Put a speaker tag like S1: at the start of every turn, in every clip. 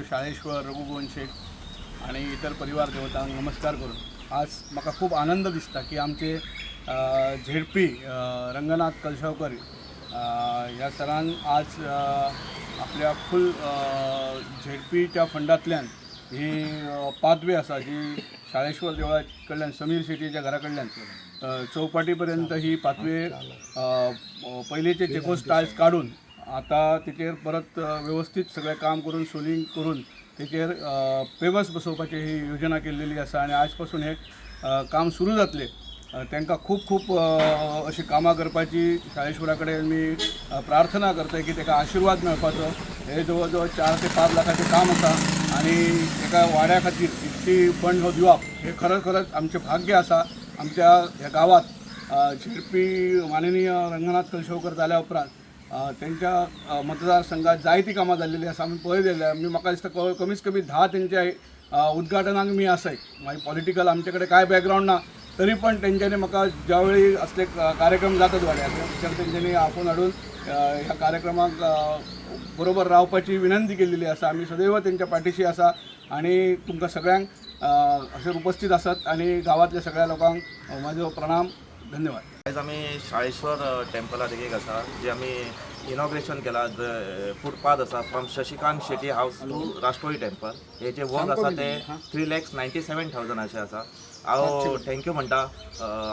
S1: शाळेश्वर रघुगोवन शेट आणि इतर परिवार देवतांक नमस्कार करून आज म्हाका खूब आनंद दिसता की आमचे झेडपी रंगनाथ कलशावकर ह्या सरान आज आपल्या फूल झेडपीच्या फंडांतल्यान ही पाथवे आसा जी शाळेश्वर देवळा कडल्यान समीर शेटीच्या घरा कडल्यान चौपाटी पर्यंत ही पाथवे पयलींचे चेकोस टायल्स काडून आता तेचेर परत व्यवस्थीत सगळें काम करून सोलिंग करून तेचेर पेवर्स बसोवपाची ही योजना केल्लेली आसा आनी आज पासून हे काम सुरू जातलें. तांकां खूब खूब अशी कामां करपाची शाळेश्वरा कडेन मी प्रार्थना करता की ताका आशिर्वाद मेळपाचो. हे जवळ जवळ 4 ते 5 लाखाचें काम आसा आनी एका वाड्या खातीर इतकी फंड हो दिवप हे खरंच खरंच आमचें भाग्य आसा. आमच्या ह्या गांवांत झेडपी माननीय रंगनाथ कलशवकर जाल्या उपरांत तेंच्या मतदारसंघात जायतीं कामां जाल्लेलीं आसा, आमी पळयलेली. आमी म्हाका दिसता कमीत कमी 10 तेंच्या उद्घाटनाक मी आसाय. मागीर पॉलिटिकल आमचे कडेन कांय बॅकग्रावंड ना, तरी पण तेंच्यांनी म्हाका ज्या वेळी असले कार्यक्रम जातात वाड्यार, तर तेंच्यांनी आपोवन हाडून ह्या कार्यक्रमाक बरोबर रावपाची विनंती केलेली आसा. आमी सदैव तेंच्या पाठीशी आसा आणि तुमकां सगळ्यांक अशें उपस्थित आसात आणि गांवांतल्या सगळ्या लोकांक म्हाजो प्रणाम, धन्यवाद.
S2: आयज आमी शाळेश्वर टेम्पला देगेक आसा, जे आमी इनॉग्रेशन केला फुटपाथ आसा from Shashikant Shetty house to Rashtroli temple. हे जे वर्क आसा ते 3,97,000 अशें आसा. हांव thank you म्हणटा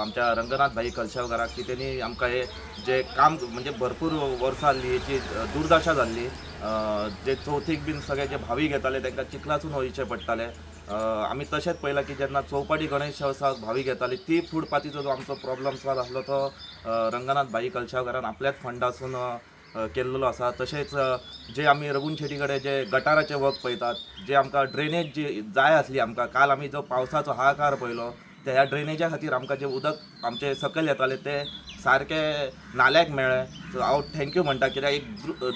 S2: आमच्या रंगनाथ भाई कलशावकाराक की तेणी आमकां हे जे काम, म्हणजे भरपूर वर्सां जाल्ली हेची दुर्दशा जाल्ली, जे चवथीक बीन सगळे जे भावीक येताले तांकां चिखलासून वयचें पडटालें. आमी तशेंच पळयलां की जेन्ना चौपाटी गणेश उत्सवाक भावीक येताली, ती फुटपाथीचो जो आमचो प्रॉब्लम चालू आसलो तो रंगनाथ भाई कलशावकारान आपल्याच फंडासून केल्लो आसा. तशेंच जे आमी रघुन शेटी कडेन जे गटाराचे वर्क पळयतात, जे आमकां ड्रेनेज जी जाय आसली आमकां, काल आमी जो पावसाचो हाहाकार पळयलो, ते ह्या ड्रेनेजा खातीर आमकां जे उदक आमचे सकयल येतालें ते सारकें नाल्याक मेळ्ळें. सो हांव thank you म्हणटा, कित्याक एक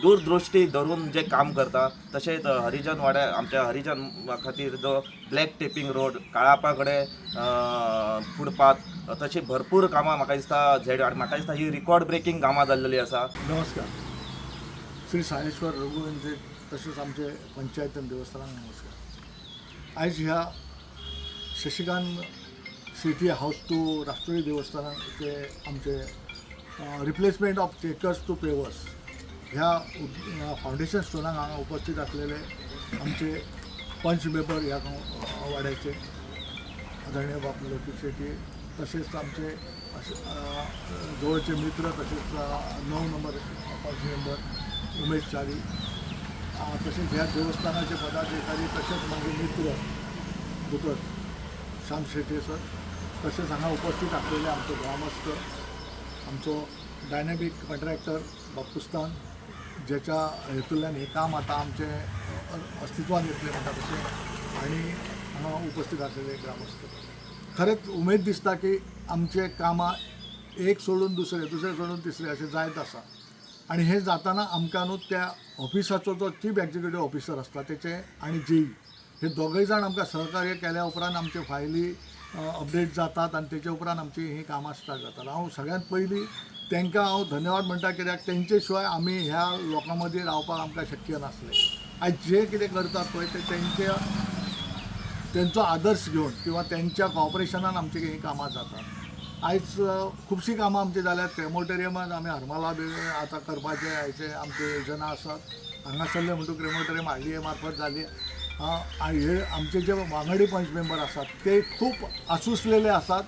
S2: दूरदृश्टी धरून जे काम करता. तशेंच हरिजन वाड्या आमच्या हरिजन खातीर जो ब्लॅक टेपींग रोड, काळापा कडेन फुटपाथ, तशी भरपूर कामां म्हाका दिसता झेड आनी म्हाका दिसता ही रिकॉर्ड ब्रेकींग कामां जाल्लेली आसा.
S3: नमस्कार. श्री सायेश्वर रघुवंशे तशेंच आमचे पंचायत आनी देवस्थानाक नमस्कार. आयज ह्या शशिकांत शेटी हाऊस टू राष्ट्रीय देवस्थानाचे आमचे replacement of checkers to pavers ह्या फावंडेशन स्टोनाक हांगा उपस्थित आसलेले आमचे पंच मेंबर, ह्या वाड्याचे आदरणीय बाब लोकी शेटी, तशेंच आमचे अशे जवळचे मित्र, तशेंच 9 नंबर पंच मेंबर उमेश च्यारी, तशेंच ह्या देवस्थानाचे पदाधिकारी, तशेंच म्हाजे मित्र दोतोर श्याम शेट्ये सर, तशेंच हांगा उपस्थित आसलेले आमचे ग्रामस्थ, आमचो डायनॅमीक कॉन्ट्रॅक्टर बापुस्तान, ज्याच्या हेतूंतल्यान हें काम आतां आमचें अस्तित्वान येतलें म्हणटा तशें, आनी हांगा उपस्थित आसलेले ग्रामस्थ, खरेंच उमेद दिसता की आमचे कामां एक सोडून दुसरें, दुसरें सोडून तिसरें अशें जायत आसा. आनी हें जाताना आमकां न्हू त्या ऑफिसाचो जो चीफ एक्जिक्युटीव ऑफिसर आसता तेचे आनी जेई हे दोगूय जाण आमकां सहकार्य केल्या उपरांत आमच्यो फायली अपडेट जातात आनी तेचे उपरांत आमची हीं कामां स्टार्ट जातात. हांव सगळ्यांत पयलीं तांकां हांव धन्यवाद म्हणटा, कित्याक तेंचे शिवाय आमी ह्या लोकां मदीं रावपाक आमकां शक्य नासलें. आयज जे कितें करतात पळय ते तेंच्या तेंचो आदर्श घेवन किंवा तेंच्या कॉपरेशनान आमची हीं कामां जातात. आयज खुबशीं कामां आमचीं जाल्यात. क्रेमोटेरियमान आमी हरमला बी आतां करपाचें हाचे आमच्यो योजना आसात. हांगासरले म्हणटूच क्रेमोटेरियम आरडीए मार्फत जाली. आनी हे आमचे जे वांगडी पंच मेंबर आसात ते खूब आसुसलेले आसात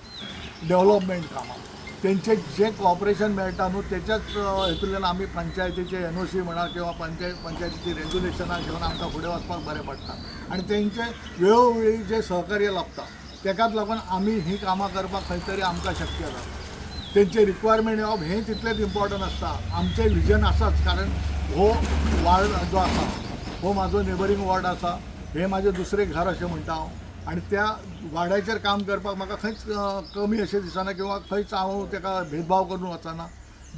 S3: डेव्हलपमेंट कामां. तेंचे जे कॉपरेशन मेळटा न्हू, तेच्याच हेतूंतल्यान आमी पंचायतीचे एनओसी म्हणा किंवा पंचायतीची रेजोल्युशनां घेवन आमकां फुडें वचपाक बरें पडटा. आनी तेंचे वेळोवेळी जे सहकार्य लाबता तेकाच लागून आमी हीं कामां करपाक खंय तरी आमकां शक्य जाता. तेंचे रिक्वायरमेंट येवप हें तितलेंच इम्पॉर्टंट आसता. आमचें विजन आसाच, कारण हो वार्ड जो आसा हो म्हाजो नेबरींग वॉर्ड आसा, हें म्हाजें दुसरें घर अशें म्हणटा हांव. आनी त्या वाड्याचेर काम करपाक म्हाका खंयच कमी अशें दिसना किंवा खंयच हांव तेका भेदभाव करून वचना.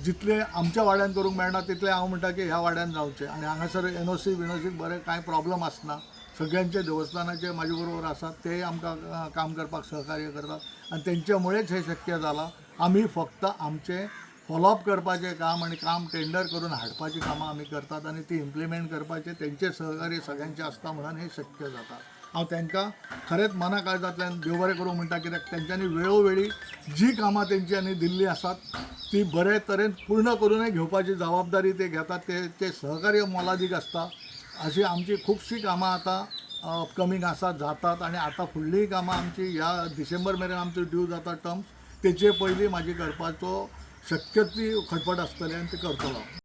S3: जितलें आमच्या वाड्यान करूंक मेळना तितलें हांव म्हणटा की ह्या वाड्यान जावचें. आनी हांगासर एनओसी विनओसीक बरें कांय प्रॉब्लम आसना. सगळ्यांचे देवस्थानाचे म्हाजे बरोबर आसात, ते आमकां काम करपाक सहकार्य करतात आनी तेंच्यामुळेच हें शक्य जालां. आमी फक्त आमचें फॉलोअप करपाचें काम आनी काम टेंडर करून हाडपाचीं कामां आमी करतात आनी ती इम्प्लिमेंट करपाचें तेंचें सहकार्य सगळ्यांचें आसता म्हणून हें शक्य जाता. हांव तांकां खरेंच मना काळजांतल्यान देव बरें करूं म्हणटा, कित्याक तेंच्यांनी वेळोवेळी जी कामां तेंच्यांनी दिल्लीं आसात ती बरे तरेन पूर्ण करूनय घेवपाची जबाबदारी ते घेतात. ते सहकार्य मोलादीक आसता. अशी आमची खुबशीं कामां आतां अपकमींग आसा, जातात आनी आतां फुडलीय कामां आमची ह्या डिसेंबर मेरेन आमची ड्यू जाता टर्म्स, तेचे पयलीं म्हाजी करपाचो शक्य ती खटपट आसतली आनी ती करतलो.